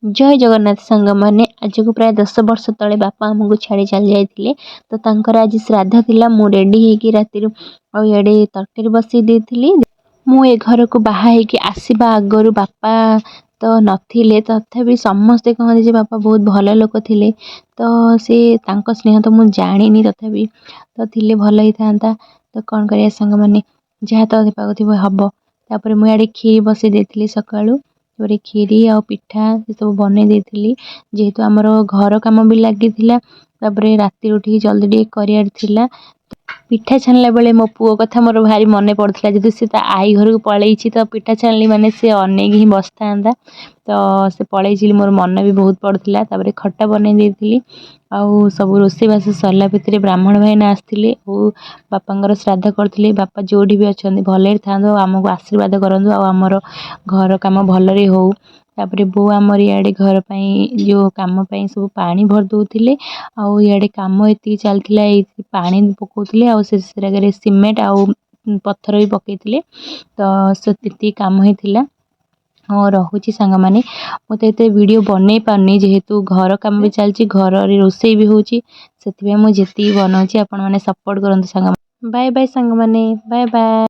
ଜୟ ଜଗନ୍ନାଥ ସାଙ୍ଗମାନେ। ଆଜକୁ ପ୍ରାୟ 10 ବର୍ଷ ତଳେ ବାପା ଆମକୁ ଛାଡ଼ି ଚାଲି ଯାଇଥିଲେ। ତ ତାଙ୍କର ଆଜି ଶ୍ରାଦ୍ଧ ଥିଲା। ମୁଁ ରେଡ଼ି ହେଇକି ରାତିରୁ ଆଉ ଇଆଡ଼େ ତରକାରୀ ବସେଇ ଦେଇଥିଲି। ମୁଁ ଏ ଘରକୁ ବାହା ହେଇକି ଆସିବା ଆଗରୁ ବାପା ତ ନଥିଲେ। ତଥାପି ସମସ୍ତେ କହନ୍ତି ଯେ ବାପା ବହୁତ ଭଲ ଲୋକ ଥିଲେ। ତ ସେ ତାଙ୍କ ସ୍ନେହ ତ ମୁଁ ଜାଣିନି। ତଥାପି ତ ଥିଲେ ଭଲ ହେଇଥାନ୍ତା। ତ କ'ଣ କରିବା ସାଙ୍ଗମାନେ, ଯାହା ତ ହେବାକୁ ଥିବ ହବ। ତାପରେ ମୁଁ ଇଆଡ଼େ କ୍ଷୀରି ବସେଇ ଦେଇଥିଲି ସକାଳୁ। ତାପରେ କ୍ଷୀରି ଆଉ ପିଠା ସେସବୁ ବନେଇ ଦେଇଥିଲି। ଯେହେତୁ ଆମର ଘର କାମ ବି ଲାଗିଥିଲା, ତାପରେ ରାତିରେ ଉଠିକି ଜଲ୍ଦି ଟିକେ କରିବାର ଥିଲା। ପିଠା ଛାଣିଲା ବେଳେ ମୋ ପୁଅ କଥା ମୋର ଭାରି ମନେ ପଡ଼ୁଥିଲା। ଯେହେତୁ ସେ ତା ଆଈ ଘରକୁ ପଳେଇଛି, ତ ପିଠା ଛାଣିଲି ମାନେ ସେ ଅନେଇକି ହିଁ ବସିଥାନ୍ତା। ତ ସେ ପଳେଇଛି ବୋଲି ମୋର ମନ ବି ବହୁତ ପଡ଼ୁଥିଲା। ତାପରେ ଖଟା ବନେଇ ଦେଇଥିଲି। ଆଉ ସବୁ ରୋଷେଇବାସ ସରିଲା ଭିତରେ ବ୍ରାହ୍ମଣ ଭାଇନା ଆସିଥିଲେ ଆଉ ବାପାଙ୍କର ଶ୍ରାଦ୍ଧ କରିଥିଲେ। ବାପା ଯେଉଁଠି ବି ଅଛନ୍ତି, ଭଲରେ ଥାଆନ୍ତୁ ଆଉ ଆମକୁ ଆଶୀର୍ବାଦ କରନ୍ତୁ ଆଉ ଆମର ଘର କାମ ଭଲରେ ହଉ। ତାପରେ ବୋଉ ଆମର ଇଆଡ଼େ ଘର ପାଇଁ ଯେଉଁ କାମ ପାଇଁ ସବୁ ପାଣି ଭରି ଦେଉଥିଲେ। ଆଉ ଇଆଡ଼େ କାମ ଏତିକି ଚାଲିଥିଲା, ଏଇ ପାଣି ପକାଉଥିଲେ ଆଉ ସେ ଜାଗାରେ ସିମେଣ୍ଟ ଆଉ ପଥର ବି ପକାଇଥିଲେ। ତ ସେତିକି କାମ ହେଇଥିଲା। ହଁ, ରହୁଛି ସାଙ୍ଗମାନେ। ମୁଁ ତ ଏତେ ଭିଡ଼ିଓ ବନେଇ ପାରୁନି, ଯେହେତୁ ଘର କାମ ବି ଚାଲିଛି, ଘରରେ ରୋଷେଇ ବି ହେଉଛି। ସେଥିପାଇଁ ମୁଁ ଯେତିକି ବନାଉଛି, ଆପଣମାନେ ସପୋର୍ଟ କରନ୍ତୁ ସାଙ୍ଗ। ବାଏ ବାଏ ସାଙ୍ଗମାନେ, ବାଏ ବାଏ।